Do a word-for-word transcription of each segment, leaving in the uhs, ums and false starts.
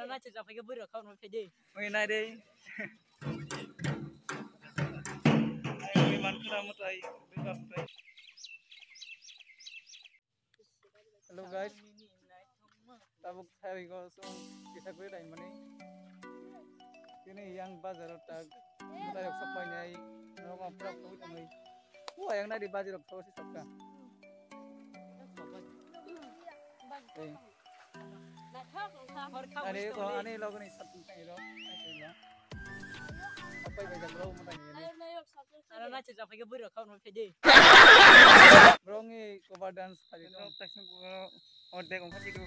Nache japhaikhe bwrwi rok khauna phai de. Oi nai de. Ai, oi man khna mwtai, bwrwi rok mwtai. Hello guys, tabuk sai go so kisa kuri dai mani. Kini yang bazar o tak mutai rok sok painai, norok pura pura tongwi. O yang nai di bazar rok sok si sok ka. Ani ko ani logo ni sat ni sai ro. Apai bai jak bro mo tang ni. Ara na che japhaikhe bwrwi rok khauna phai de. Bro ngi cover dance khali to. Bro taising bro ordek ongkha jidu.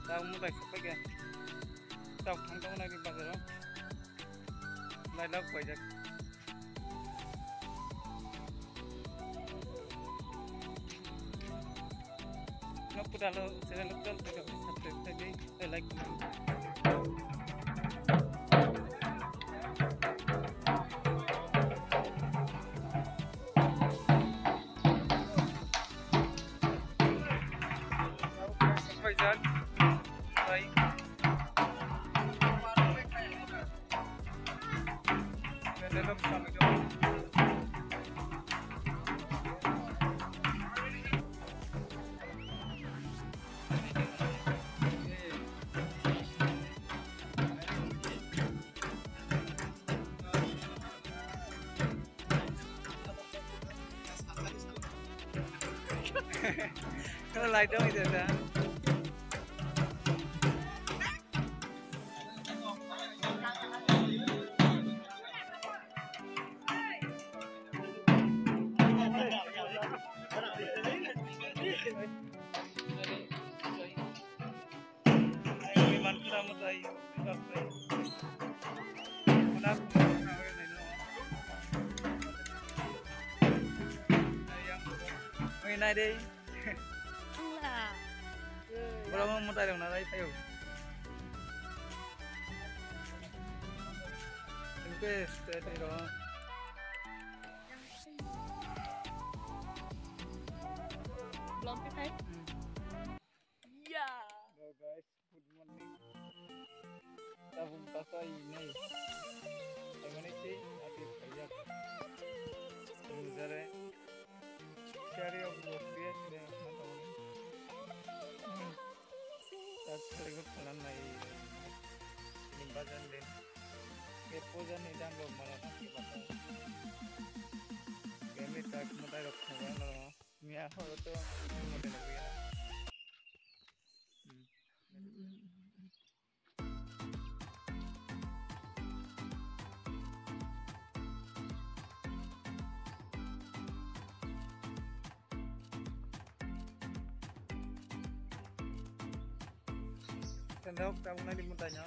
Ta mo bai sok bai ga. Ta thang tong na di bazar o. Lai lak bai jak. Nok puta lo channel lo tol tol subscribe tagi like comment. Bye. Lai tong ida da. Ai, man khna mwtai, bwrwi rok mwtai. Khna khna khna oi nai no. Ai, yang oi nai de. Ang la. Borok no mwtai rok na rai phaio. Request, request ro. Blom ke thai? Hmm. Ya. Hello guys, good morning. Tabuk basa ini. Emani si ati kaya. Mujare. Share your vlog, yes, yes, no problem. Hmm. Subscribe kalan nai. Ini bajan din. Ye puja ni dan lo mana na ki bata. Kami tak mutai rok khobang lo. Mia horo to mutai rok ya. Hmm. Tendok tabuk nai di mutai no.